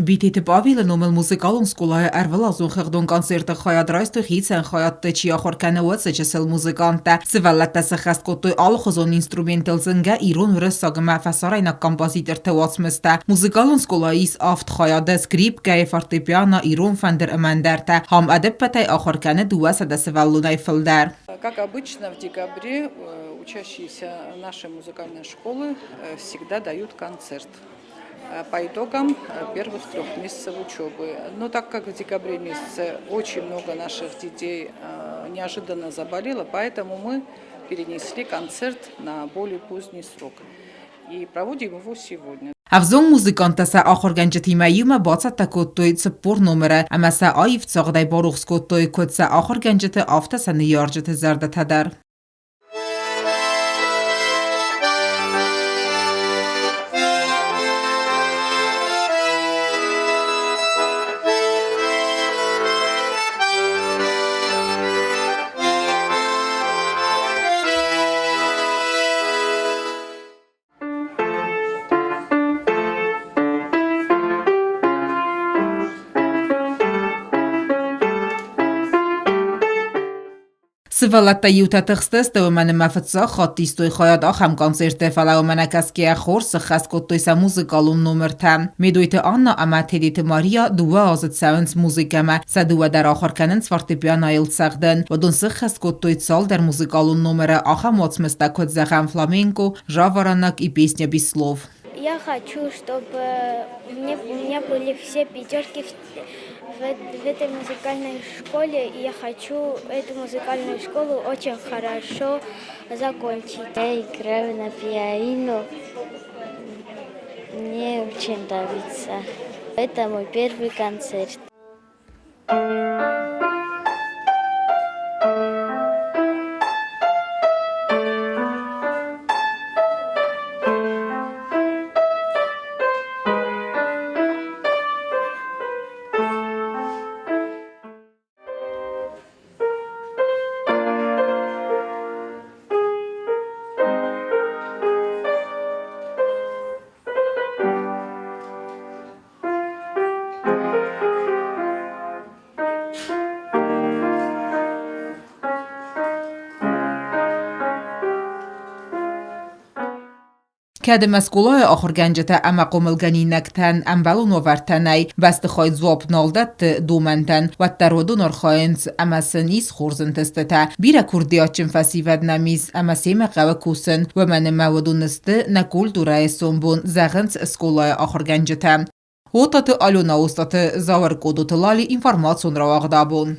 Битеты Павелы номыл музыкалон скъолайы ӕрвылазон хыгъдон концерты хайад райстой хицӕн хайадты чи ахуыр кӕны, уыцы чысыл музыканттӕ. Сывӕллӕттӕ сӕххӕст кодтой алыхуызон инструменттыл зынгӕ ирон, уырыссаг ӕмӕ фӕсарӕйнаг композиторты уацмыстӕ. Музыкалон скъолайы ис авд хайады: скрипкӕйы, фортепиано, ирон фӕндыр ӕмӕ ӕндӕртӕ. Ам ӕдӕппӕтӕй ахуыр кӕны 200 сывӕллонӕй фылдӕр. Как обычно, в декабре учащиеся нашей музыкальной школы всегда дают концерт по итогам первых трех месяцев учебы. Но так как в декабре месяце очень много наших детей неожиданно заболело, поэтому мы перенесли концерт на более поздний срок и проводим его сегодня. Ӕвзонг музыканттӕ сӕ ахуыргӕнджытимӕ иумӕ бацӕттӕ кодтой 40 номыры ӕмӕ сӕ аив цагъдӕй барухс кодтой куыд сӕ ахуыргӕнджыты, афтӕ сӕ ныййарджыты зӕрдӕтӕ дӕр. Сывӕллӕттӕ иутӕ тыхстысты, уымӕн ӕмӕ фыццаг хатт истой хайад ахӕм концерты, фӕлӕ уымӕ нӕкӕсгӕйӕ хорз сыххӕст кодтой сӕ музыкалон номыртӕ. Медойты Анна ӕмӕ Тедеты Мария дыууӕ азы цӕуынц музыкӕмӕ, сӕ дыууӕ дӕр ахуыр кӕнынц фортепианойыл цӕгъдын. Уыдон сыххӕст кодтой цалдӕр музыкалон номыры, ахӕм уацмыстӕ куыд, зӕгъӕм, фламенко, жаворонок и песня без слов. Я хочу, чтобы мне, у меня были все пятерки в этой музыкальной школе, и я хочу эту музыкальную школу очень хорошо закончить. Я играю на пианино. Мне очень нравится. Это мой первый концерт. Кӕд ӕмӕ скъолайы ахуыргӕнджытӕ ӕмӕ хъомылгӕнинӕгтӕн ӕмбӕлон уавӕртӕ нӕй, бӕстыхай дзуапп нал дӕтты домӕнтӕн, уӕддӕр уыдон архайынц ӕмӕ сын ис хорз ӕнтыстытӕ. Бирӕ курдиатджын фӕсивӕд нӕм ис ӕмӕ семӕ хъӕуы кусын, уымӕн ӕмӕ уыдон сты нӕ культурӕйы сомбон, зӕгъынц скъолайы ахуыргӕнджытӕ. Отаты Алена Остъаты, Зауыр Къодоты Лали, информацион рауагъд абон.